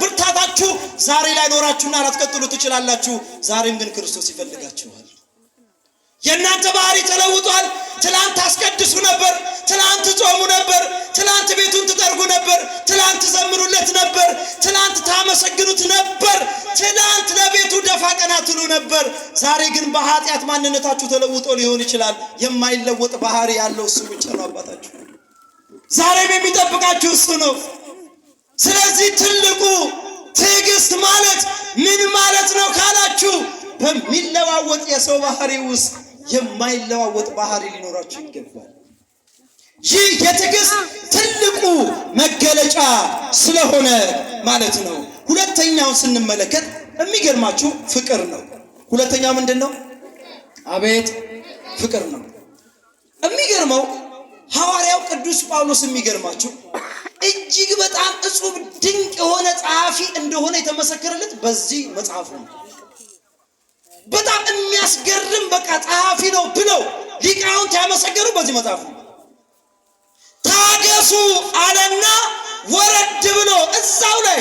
ብርታታችሁ ዛሬ ላይ ኖራችሁና ላትቀጥሉ ትችላላችሁ። ዛሬም ግን ክርስቶስ ይፈልጋችኋል። የእናንተ ባህሪ ተለውጧል። ትላንት ታስቀድሱ ነበር። ትላንት ጾሙ ነበር። ትላንት ቤቱን ትጠርጉ ነበር። ትላንት ዘምሩለት ነበር። ትላንት ታመሰግኑት ነበር። ትላንት ለቤቱ ደፋ ቀና ትሉ ነበር። ዛሬ ግን በኃጢአት ማንነታችሁ ተለውጦ ሊሆን ይችላል። የማይለወጥ ባህሪ ያለው እሱ ብቻ ነው አባታችሁ። ዛሬም የሚጠብቃችሁ እሱ ነው። ስለዚህ ትልቁ ትዕግስት ማለት ምን ማለት ነው ካላችሁ፣ በሚለዋወጥ የሰው ባህሪ ውስጥ የማይለዋወጥ ባህሪ ሊኖራችሁ ይገባል። ይህ የትዕግስት ትልቁ መገለጫ ስለሆነ ማለት ነው። ሁለተኛውን ስንመለከት የሚገርማችሁ ፍቅር ነው። ሁለተኛው ምንድን ነው? አቤት ፍቅር ነው። የሚገርመው ሐዋርያው ቅዱስ ጳውሎስ የሚገርማችሁ እጅግ በጣም እጹብ ድንቅ የሆነ ጸሐፊ እንደሆነ የተመሰከረለት በዚህ መጽሐፉ ነው። በጣም የሚያስገርም በቃ ጸሐፊ ነው ብለው ሊቃውንት ያመሰገኑ በዚህ መጽሐፍ ነው። ታገሱ አለና ወረድ ብሎ እዛው ላይ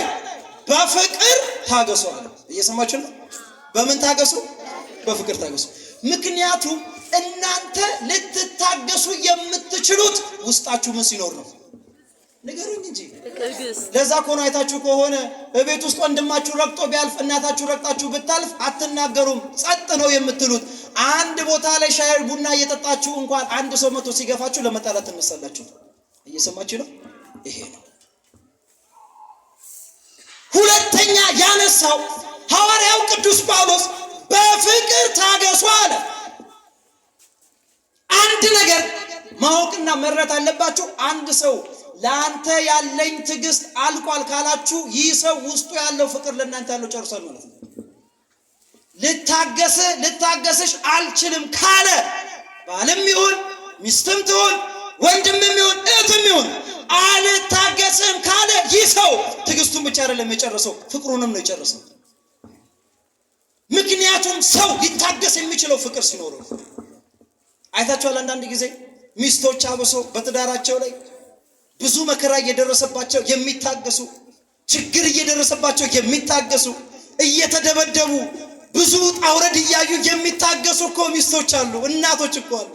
በፍቅር ታገሱ አለ። እየሰማችሁ ነው? በምን ታገሱ? በፍቅር ታገሱ። ምክንያቱም እናንተ ልትታገሱ የምትችሉት ውስጣችሁ ምን ሲኖር ነው? ንገሩኝ እንጂ። ለዛ ከሆነ አይታችሁ ከሆነ በቤት ውስጥ ወንድማችሁ ረግጦ ቢያልፍ፣ እናታችሁ ረግጣችሁ ብታልፍ አትናገሩም፣ ጸጥ ነው የምትሉት። አንድ ቦታ ላይ ሻይ ቡና እየጠጣችሁ እንኳን አንድ ሰው መቶ ሲገፋችሁ ለመጣላት ትነሳላችሁ። እየሰማችሁ ነው? ይሄ ነው። ሁለተኛ ያነሳው ሐዋርያው ቅዱስ ጳውሎስ በፍቅር ታገሱ አለ። አንድ ነገር ማወቅና መረዳት አለባችሁ። አንድ ሰው ለአንተ ያለኝ ትዕግስት አልቋል ካላችሁ ይህ ሰው ውስጡ ያለው ፍቅር ለእናንተ ያለው ጨርሷል ማለት ነው። ልታገስ ልታገስሽ አልችልም ካለ ባልም ይሁን ሚስትም ትሁን ወንድምም ይሁን እህትም ይሁን አልታገስም ካለ ይህ ሰው ትዕግስቱን ብቻ አይደለም የጨረሰው፣ ፍቅሩንም ነው የጨረሰው። ምክንያቱም ሰው ሊታገስ የሚችለው ፍቅር ሲኖረው። አይታችኋል። አንዳንድ ጊዜ ሚስቶች አብሶ በትዳራቸው ላይ ብዙ መከራ እየደረሰባቸው የሚታገሱ፣ ችግር እየደረሰባቸው የሚታገሱ፣ እየተደበደቡ ብዙ ውጣ ውረድ እያዩ የሚታገሱ እኮ ሚስቶች አሉ፣ እናቶች እኮ አሉ።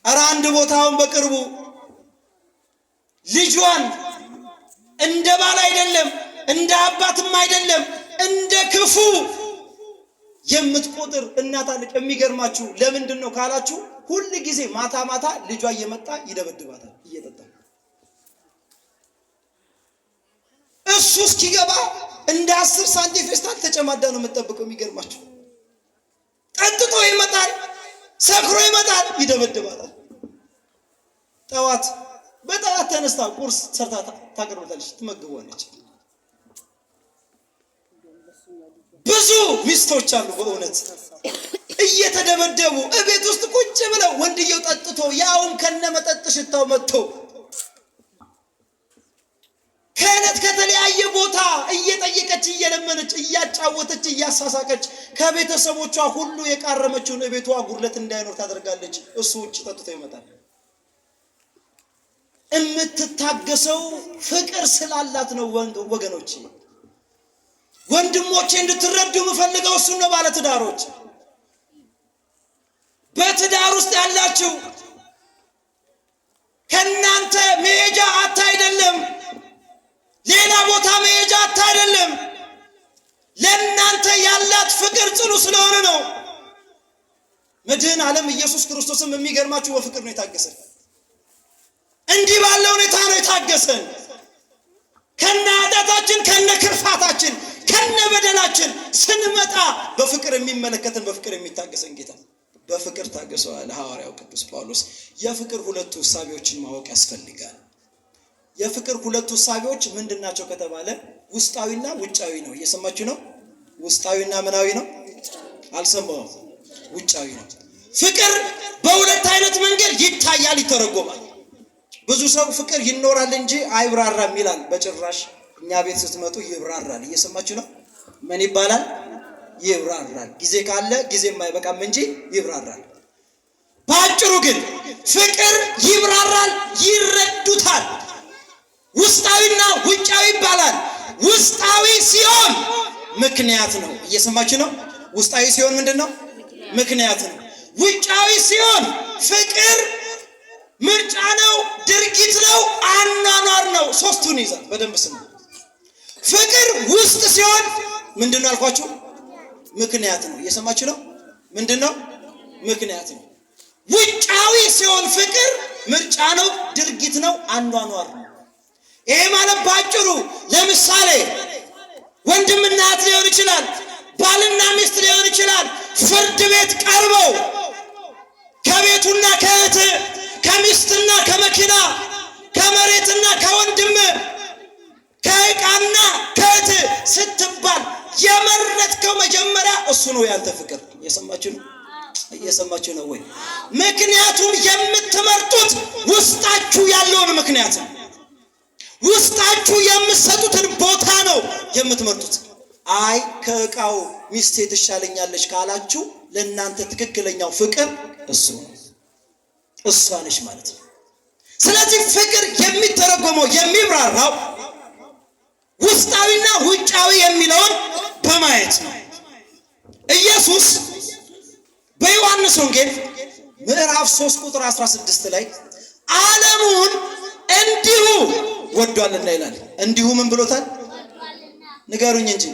ኧረ አንድ ቦታውን በቅርቡ ልጇን እንደ ባል አይደለም፣ እንደ አባትም አይደለም፣ እንደ ክፉ የምትቆጥር እናት አለች። የሚገርማችሁ ለምንድን ነው ካላችሁ፣ ሁል ጊዜ ማታ ማታ ልጇ እየመጣ ይደበድባታል እየጠጣ። እሱ እስኪገባ እንደ 10 ሳንቲም ፌስታል ተጨማዳ ነው የምትጠብቀው። የሚገርማችሁ ጠጥቶ ይመጣል፣ ሰክሮ ይመጣል፣ ይደበድባታል። ጠዋት በጠዋት ተነስታ ቁርስ ሰርታ ታቀርብታለች፣ ትመግበዋለች። ብዙ ሚስቶች አሉ በእውነት እየተደበደቡ እቤት ውስጥ ቁጭ ብለው ወንድየው ጠጥቶ ያውም ከነመጠጥ ሽታው መጥቶ ከዕለት ከተለያየ ቦታ እየጠየቀች እየለመነች እያጫወተች እያሳሳቀች ከቤተሰቦቿ ሁሉ የቃረመችውን እቤቷ ጉድለት እንዳይኖር ታደርጋለች። እሱ ውጭ ጠጥቶ ይመጣል። የምትታገሰው ፍቅር ስላላት ነው። ወገኖቼ፣ ወንድሞቼ እንድትረዱ የምፈልገው እሱን ነው። ባለትዳሮች፣ በትዳር ውስጥ ያላችሁ ከእናንተ መሄጃ አታ አይደለም፣ ሌላ ቦታ መሄጃ አታ አይደለም። ለእናንተ ያላት ፍቅር ጽኑ ስለሆነ ነው። መድህን ዓለም ኢየሱስ ክርስቶስም የሚገርማችሁ በፍቅር ነው የታገሰን። እንዲህ ባለ ሁኔታ ነው የታገሰን። ከነ ኃጢአታችን፣ ከነ ክርፋታችን፣ ከነ በደላችን ስንመጣ በፍቅር የሚመለከተን፣ በፍቅር የሚታገሰን ጌታ። በፍቅር ታገሰዋል ሐዋርያው ቅዱስ ጳውሎስ። የፍቅር ሁለቱ እሳቤዎችን ማወቅ ያስፈልጋል። የፍቅር ሁለቱ እሳቤዎች ምንድን ናቸው ከተባለ ውስጣዊና ውጫዊ ነው። እየሰማችሁ ነው? ውስጣዊና ምናዊ ነው? አልሰማሁም። ውጫዊ ነው። ፍቅር በሁለት አይነት መንገድ ይታያል፣ ይተረጎማል። ብዙ ሰው ፍቅር ይኖራል እንጂ አይብራራም ይላል። በጭራሽ፣ እኛ ቤት ስትመጡ ይብራራል። እየሰማችሁ ነው? ምን ይባላል? ይብራራል። ጊዜ ካለ፣ ጊዜ የማይበቃም እንጂ ይብራራል። በአጭሩ ግን ፍቅር ይብራራል፣ ይረዱታል። ውስጣዊና ውጫዊ ይባላል። ውስጣዊ ሲሆን ምክንያት ነው። እየሰማችሁ ነው? ውስጣዊ ሲሆን ምንድን ነው? ምክንያት ነው። ውጫዊ ሲሆን ፍቅር ምርጫ ነው፣ ድርጊት ነው፣ አኗኗር ነው። ሶስቱን ይዛል። በደንብ ስሙ። ፍቅር ውስጥ ሲሆን ምንድን ነው አልኳችሁ? ምክንያት ነው። እየሰማችሁ ነው? ምንድን ነው? ምክንያት ነው። ውጫዊ ሲሆን ፍቅር ምርጫ ነው፣ ድርጊት ነው፣ አኗኗር ነው። ይሄ ማለት ባጭሩ ለምሳሌ ወንድምና እህት ሊሆን ይችላል፣ ባልና ሚስት ሊሆን ይችላል። ፍርድ ቤት ቀርበው ከቤቱና ከእህት፣ ከሚስትና ከመኪና፣ ከመሬትና ከወንድም፣ ከዕቃና ከእህት ስትባል የመረጥከው መጀመሪያ እሱ ነው ያንተ ፍቅር። እየሰማችሁ ነው? እየሰማችሁ ነው ወይ? ምክንያቱም የምትመርጡት ውስጣችሁ ያለውን ምክንያት ነው። ውስጣችሁ የምትሰጡትን ቦታ ነው የምትመርጡት። አይ፣ ከዕቃው ሚስቴ ትሻለኛለች ካላችሁ ለእናንተ ትክክለኛው ፍቅር እሱ ነው፣ እሷ ነች ማለት ነው። ስለዚህ ፍቅር የሚተረጎመው፣ የሚብራራው ውስጣዊና ውጫዊ የሚለውን በማየት ነው። ኢየሱስ በዮሐንስ ወንጌል ምዕራፍ 3 ቁጥር 16 ላይ ዓለሙን እንዲሁ ወዷልና ይላል። እንዲሁ ምን ብሎታል? ንገሩኝ እንጂ።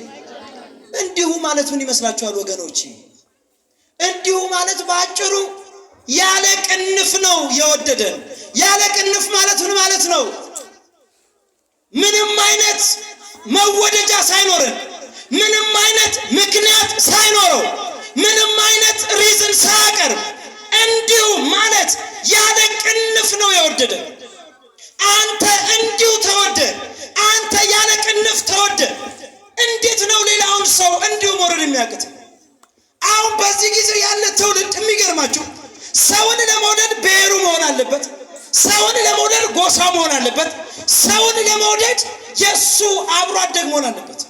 እንዲሁ ማለት ምን ይመስላችኋል ወገኖች? እንዲሁ ማለት በአጭሩ ያለ ቅንፍ ነው የወደደን። ያለ ቅንፍ ማለት ምን ማለት ነው? ምንም አይነት መወደጃ ሳይኖረን፣ ምንም አይነት ምክንያት ሳይኖረው፣ ምንም አይነት reason ሳያቀርብ እንዲሁ ማለት ያለ ቅንፍ ነው የወደደን። አንተ እንዲሁ ተወደ፣ አንተ ያለ ቅንፍ ተወደ። እንዴት ነው ሌላውን ሰው እንዲሁ መውደድ የሚያቅት? አሁን በዚህ ጊዜ ያለ ትውልድ የሚገርማችሁ ሰውን ለመውደድ ብሔሩ መሆን አለበት። ሰውን ለመውደድ ጎሳ መሆን አለበት። ሰውን ለመውደድ የእሱ አብሮ አደግ መሆን አለበት።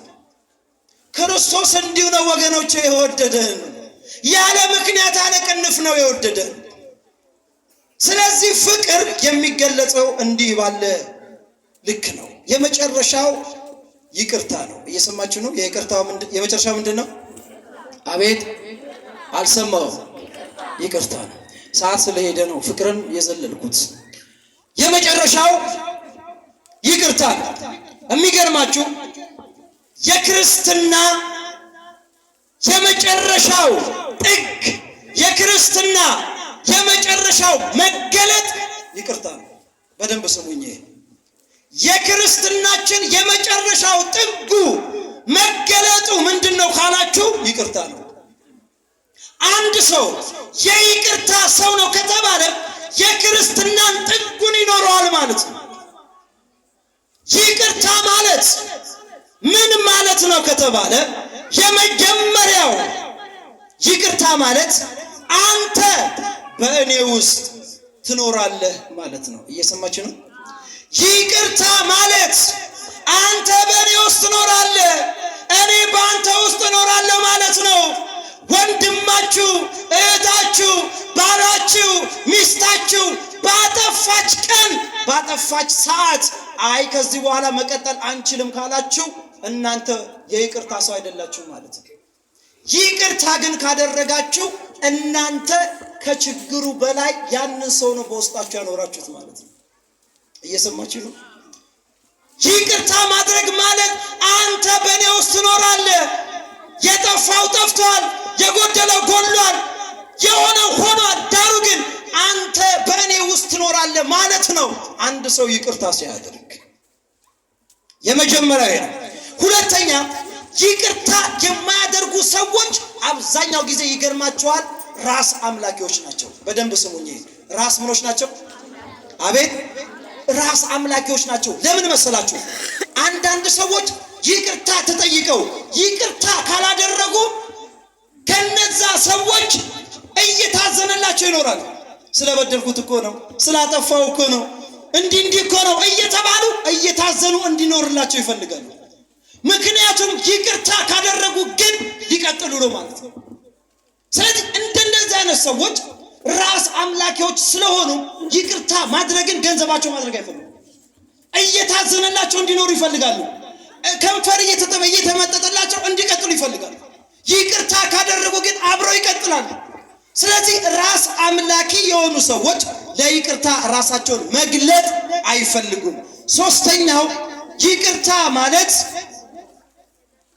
ክርስቶስ እንዲሁ ነው ወገኖች የወደደን። ያለ ምክንያት፣ ያለ ቅንፍ ነው የወደደን። ስለዚህ ፍቅር የሚገለጸው እንዲህ ባለ ልክ ነው። የመጨረሻው ይቅርታ ነው። እየሰማችሁ ነው? የይቅርታው የመጨረሻው ምንድን ነው? አቤት፣ አልሰማሁም። ይቅርታ ነው። ሰዓት ስለሄደ ነው ፍቅርን የዘለልኩት። የመጨረሻው ይቅርታ ነው። የሚገርማችሁ የክርስትና የመጨረሻው ጥግ፣ የክርስትና የመጨረሻው መገለጥ ይቅርታ ነው። በደንብ ስሙኝ። የክርስትናችን የመጨረሻው ጥጉ፣ መገለጡ ምንድን ነው ካላችሁ ይቅርታ ነው። አንድ ሰው የይቅርታ ሰው ነው ከተባለ የክርስትናን ጥጉን ይኖረዋል ማለት ነው። ይቅርታ ማለት ምን ማለት ነው ከተባለ የመጀመሪያው ይቅርታ ማለት አንተ በእኔ ውስጥ ትኖራለህ ማለት ነው። እየሰማችሁ ነው? ይቅርታ ማለት አንተ በእኔ ውስጥ ትኖራለህ፣ እኔ በአንተ ውስጥ እኖራለሁ ማለት ነው። ወንድማችሁ፣ እህታችሁ፣ ባላችሁ፣ ሚስታችሁ ባጠፋች ቀን፣ ባጠፋች ሰዓት አይ፣ ከዚህ በኋላ መቀጠል አንችልም ካላችሁ እናንተ የይቅርታ ሰው አይደላችሁ ማለት ነው። ይቅርታ ግን ካደረጋችሁ እናንተ ከችግሩ በላይ ያንን ሰው ነው በውስጣችሁ ያኖራችሁት ማለት ነው። እየሰማችሁ ነው? ይቅርታ ማድረግ ማለት አንተ በእኔ ውስጥ ትኖራለህ። የጠፋው ጠፍቷል፣ የጎደለው ጎድሏል፣ የሆነው ሆኗል። ዳሩ ግን አንተ በእኔ ውስጥ ትኖራለህ ማለት ነው። አንድ ሰው ይቅርታ ሲያደርግ የመጀመሪያው ነው። ሁለተኛ ይቅርታ የማያደርጉ ሰዎች አብዛኛው ጊዜ ይገርማቸዋል፣ ራስ አምላኪዎች ናቸው። በደንብ ስሙኝ። ራስ ምኖች ናቸው? አቤት ራስ አምላኪዎች ናቸው። ለምን መሰላችሁ? አንዳንድ ሰዎች ይቅርታ ተጠይቀው ይቅርታ ካላደረጉ ከነዛ ሰዎች እየታዘነላቸው ይኖራሉ። ስለበደልኩት እኮ ነው፣ ስላጠፋው እኮ ነው፣ እንዲህ እንዲህ እኮ ነው እየተባሉ እየታዘኑ እንዲኖርላቸው ይፈልጋሉ። ምክንያቱም ይቅርታ ካደረጉ ግን ሊቀጥሉ ነው ማለት ነው። ስለዚህ እንደነዚህ አይነት ሰዎች ራስ አምላኪዎች ስለሆኑ ይቅርታ ማድረግን ገንዘባቸው ማድረግ አይፈልጉም። እየታዘነላቸው እንዲኖሩ ይፈልጋሉ። ከንፈር እየተመጠጠላቸው እንዲቀጥሉ ይፈልጋሉ። ይቅርታ ካደረጉ ግን አብረው ይቀጥላሉ። ስለዚህ ራስ አምላኪ የሆኑ ሰዎች ለይቅርታ ራሳቸውን መግለጥ አይፈልጉም። ሶስተኛው ይቅርታ ማለት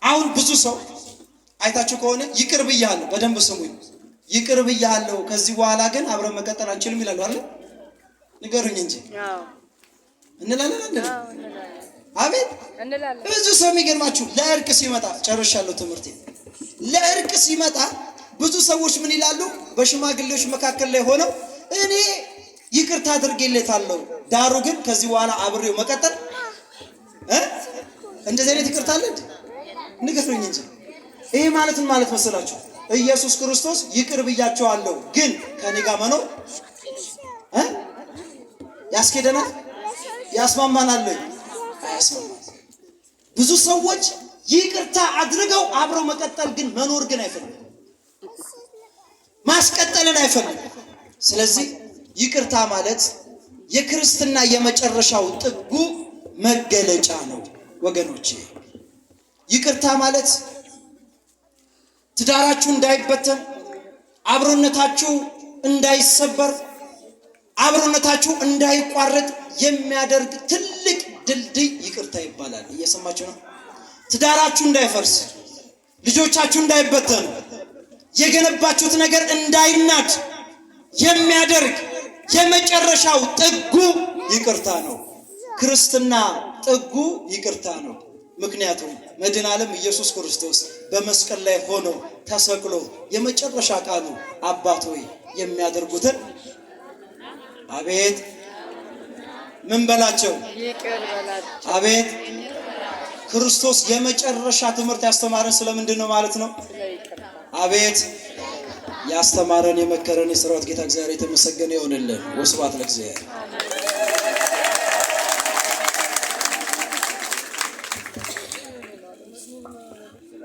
አሁን ብዙ ሰው አይታችሁ ከሆነ ይቅር ብያለሁ፣ በደንብ ስሙኝ፣ ይቅር ብያለሁ፣ ከዚህ በኋላ ግን አብረን መቀጠል አንችልም ይላሉ አይደል? ንገሩኝ እንጂ እንላለን አንልም? አቤት ብዙ ሰው የሚገርማችሁ ለእርቅ ሲመጣ፣ ጨርሻለሁ ትምህርቴ። ለእርቅ ሲመጣ ብዙ ሰዎች ምን ይላሉ? በሽማግሌዎች መካከል ላይ ሆነው እኔ ይቅርታ አድርጌለታለሁ፣ ዳሩ ግን ከዚህ በኋላ አብሬው መቀጠል እንደዚህ አይነት ይቅርታ አለ እንዴ? ንገሩኝ እንጂ። ይሄ ማለት ምን ማለት መሰላችሁ? ኢየሱስ ክርስቶስ ይቅር ብያቸዋለሁ፣ ግን ከኔ ጋር መኖር ያስኬደናል? ያስማማናል? አያስማማም። ብዙ ሰዎች ይቅርታ አድርገው አብረው መቀጠል ግን መኖር ግን አይፈልጉም፣ ማስቀጠልን አይፈልጉም። ስለዚህ ይቅርታ ማለት የክርስትና የመጨረሻው ጥጉ መገለጫ ነው ወገኖቼ። ይቅርታ ማለት ትዳራችሁ እንዳይበተን፣ አብሮነታችሁ እንዳይሰበር፣ አብሮነታችሁ እንዳይቋረጥ የሚያደርግ ትልቅ ድልድይ ይቅርታ ይባላል። እየሰማችሁ ነው? ትዳራችሁ እንዳይፈርስ፣ ልጆቻችሁ እንዳይበተኑ፣ የገነባችሁት ነገር እንዳይናድ የሚያደርግ የመጨረሻው ጥጉ ይቅርታ ነው። ክርስትና ጥጉ ይቅርታ ነው። ምክንያቱም መድኃኔ ዓለም ኢየሱስ ክርስቶስ በመስቀል ላይ ሆኖ ተሰቅሎ የመጨረሻ ቃሉ አባት ሆይ የሚያደርጉትን አቤት ምን በላቸው፣ አቤት ክርስቶስ የመጨረሻ ትምህርት ያስተማረን ስለምንድን ነው ማለት ነው? አቤት ያስተማረን የመከረን የሰራዊት ጌታ እግዚአብሔር የተመሰገነ ይሆንልን። ወስብሐት ለእግዚአብሔር።